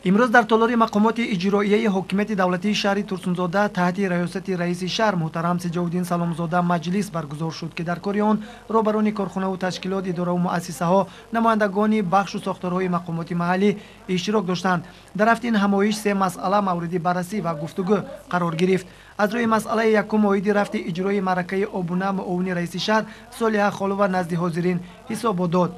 Имрӯз дар толори мақомоти иҷроияи ҳокимияти давлатии шаҳри Турсунзода таҳти раёсати раиси шаҳр муҳтарам Сиҷовуддин Саломзода маҷлис баргузор шуд, ки дар кори он роҳбарони корхонаву ташкилот, идораву муассисаҳо, намояндагони бахшу сохторҳои мақомоти маҳаллӣ иштирок доштанд. Дар рафти ин ҳамоиш се масъала мавриди баррасӣ ва гуфтугӯ қарор гирифт. Аз рӯи масъалаи якум оиди рафти иҷрои маъракаи обуна муовини раиси шаҳр Солиҳа Холова назди ҳозирин ҳисобот дод.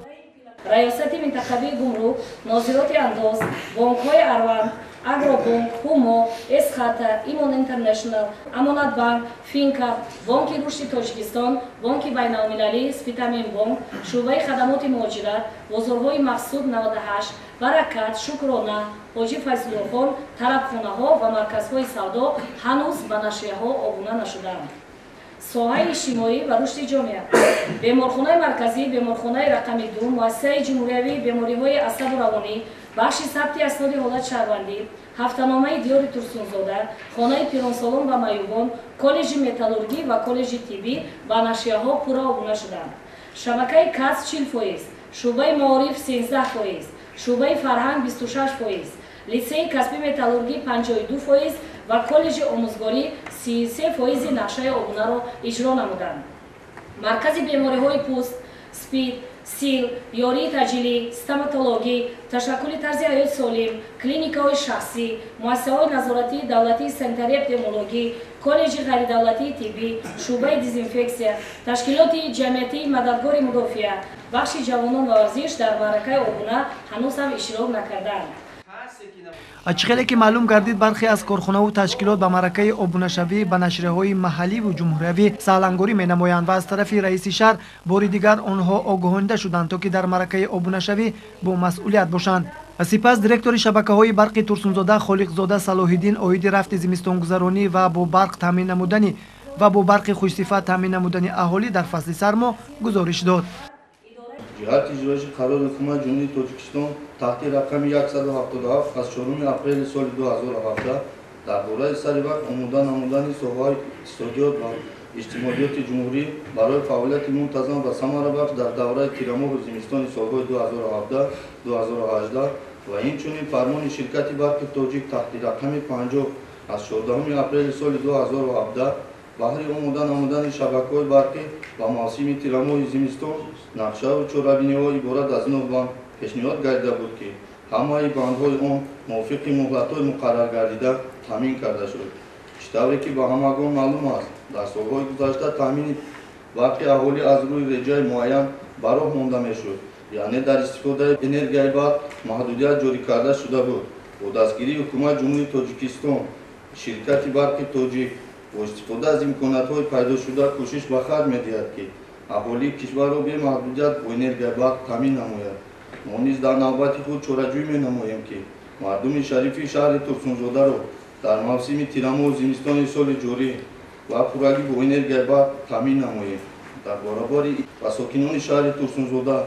Раёсати минтақавии гумрук, нозироти андоз, бонкҳои Арванд, Агробонк, Ҳумо, Эсхата, Имон Интернешнал, Амонатбанк, Финкап, Бонки Рушди Тоҷикистон, Бонки Байналмилалӣ, Спитамен бонк, шӯъбаи хадамоти муҳоҷират, бозорҳои Мақсуд 98, Баракат, Шукрона, Ҳоҷи Файзуллохон, тарабхонаҳо ва марказҳои савдо ҳанӯз ба нашрияҳо обуна нашудаанд. Соҳаи иҷтимоӣ ва рушди ҷомеа, беморхонаи марказӣ, беморхонаи рақами 2, муассисаи ҷумҳуриявии бемориҳои асабу равонӣ, бахши сабти асноди ҳолати шаҳрвандӣ, ҳафтаномаи диёри Турсунзода, хонаи пиронсолон ва маъюбон, коллеҷи металлургӣ ва коллеҷи тиббӣ ба нашрияҳо пурра обуна шуданд. Шабакаи КАС 40%, шӯъбаи маориф 13%, шӯъбаи фарҳанг 26%, литсеи касби металлургӣ 52% ва коллеҷи омӯзгорӣ 33% нақшаи обунаро иҷро намуданд. Маркази бемориҳои пӯст, спид, сил, ёрии таъҷилӣ, стоматологӣ, ташаккули тарзи ҳаёти солим, клиникаҳои шахсӣ, муассисаҳои назоратии давлатии санитарии эпидемиологӣ, коллеҷи ғайридавлатии тиббӣ, шӯъбаи дезинфексия, ташкилоти ҷамъиятии мададгори мудофиа, бахши ҷавонон ва варзиш дар маъракаи обуна ҳанӯз ҳам иштирок накардаанд. Чӣ хеле ки маълум гардид, бархе аз корхонаву ташкилот ба маъракаи обунашавӣ ба нашрияҳои маҳалливу ҷумҳуриявӣ саҳлангорӣ менамоянд ва аз тарафи раиси шаҳр бори дигар онҳо огоҳонида шуданд, то ки дар маъракаи обунашавӣ бо масъулият бошанд. Сипас директори шабакаҳои барқи Турсунзода Холиқзода Салоҳиддин оиди рафти зимистонгузаронӣ ва бо барқ таъмин намудани ва бо барқи хушсифат таъмин намудани аҳолӣ дар фасли сармо гузориш дод. Ҷиҳати иҷроиши қарори Ҳукумати Ҷумҳурии Тоҷикистон таҳти рақами 177 аз 4 апрели соли 2017 дар бораи сари вақт омода намудани соҳаҳои иқтисодиёт ва иҷтимоиёти ҷумҳурӣ барои фаъолияти мунтазам ва самарабахш дар давраи тирамоҳу зимистони солҳои 2017-2018 ва инчунин фармони ширкати барқи Тоҷик таҳти рақами 50 аз 14 апрели соли 2017 баҳри омода намудани шабакаҳои барқӣ ба мавсими тирамоҳи зимистон нақшаву чорабиниҳо иборат аз 9 банд пешниҳод гардида буд, ки ҳамаи бандҳои он мувофиқи муҳлатҳои муқарраргардида таъмин карда шуд. Чӣ тавре ки ба ҳамагон маълум аст, дар солҳои гузашта таъмини барқи аҳолӣ аз рӯи реҷаи муайян ба роҳ монда мешуд, яъне дар истифодаи энергияи барқ маҳдудият ҷорӣ карда шуда буд. Бо дастгирии Ҳукумати Ҷумҳурии Тоҷикистон, ширкати барқи Тоҷик бо истифода аз имкониятҳои пайдошуда кӯшиш ба харҷ медиҳад, ки аҳолии кишварро бемаҳдудият бо энергияи барқ таъмин намояд. Мо низ дар навбати худ чораҷӯӣ менамоем, ки мардуми шарифи шаҳри Турсунзодаро дар мавсими тирамоҳу зимистони соли ҷорӣ ва пуррагӣ бо энергияи барқ таъмин намоем. Дар баробари ба сокинони шаҳри Турсунзода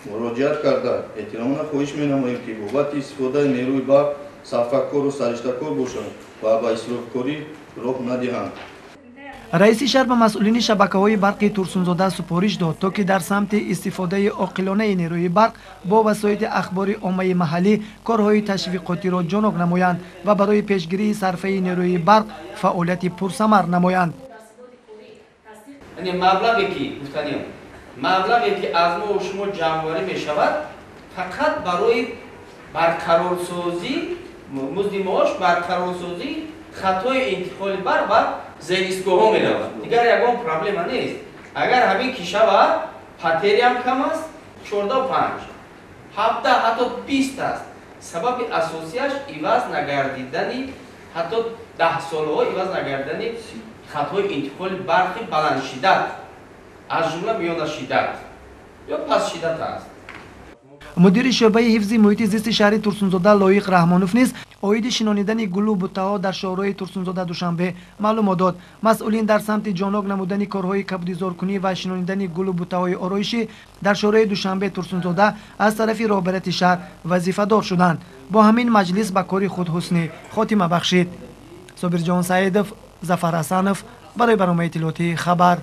муроҷиат карда эҳтиромона хоҳиш менамоем, ки бобати истифодаи нерӯи барқ сарфакору сариштакор бошанд ва ба исрофкорӣ роҳ надиҳанд. Раиси шаҳр ба масъулини шабакаҳои барқи Турсунзода супориш дод, то ки дар самти истифодаи оқилонаи нерӯи барқ бо васоити ахбори оммаи маҳаллӣ корҳои ташвиқотиро ҷонок намоянд ва барои пешгирии сарфаи нерӯи барқ фаъолияти пурсамар намоянд. Маблағе ки гуфтанем, маблағе ки аз мо шумо ҷамъоварӣ мешавад, фақат барои барқарорсозӣ музди маош, барқарорсозӣ хатои интиқоли барқ ва зеристгоҳҳо меравад. Дигар ягон проблема нест. Агар ҳамин ки шавад, патериям кам аст, 14,5, 17, ҳатто 20 аст. Сабаби асосияш иваз нагардидани, ҳатто 10 солҳо иваз нагардидани хатҳои интиқоли барқи баландшиддат, аз ҷумла миёнашиддат ё пастшиддат аст. Мудири шӯъбаи ҳифзи муҳити зисти шаҳри Турсунзода Лоиқ Раҳмонов низ оиди шинонидани гулу буттаҳо дар шоҳроҳи Турсунзода Душанбе маълумот дод. Масъулин дар самти ҷонок намудани корҳои кабудизоркунӣ ва шинонидани гулу буттаҳои ороишӣ дар шоҳроҳи Душанбе Турсунзода аз тарафи роҳбарияти шаҳр вазифадор шуданд. Бо ҳамин маҷлис ба кори худ ҳусни хотима бахшид. Собирҷон Саидов, Зафар Ҳасанов барои барномаи иттилоотии «Хабар».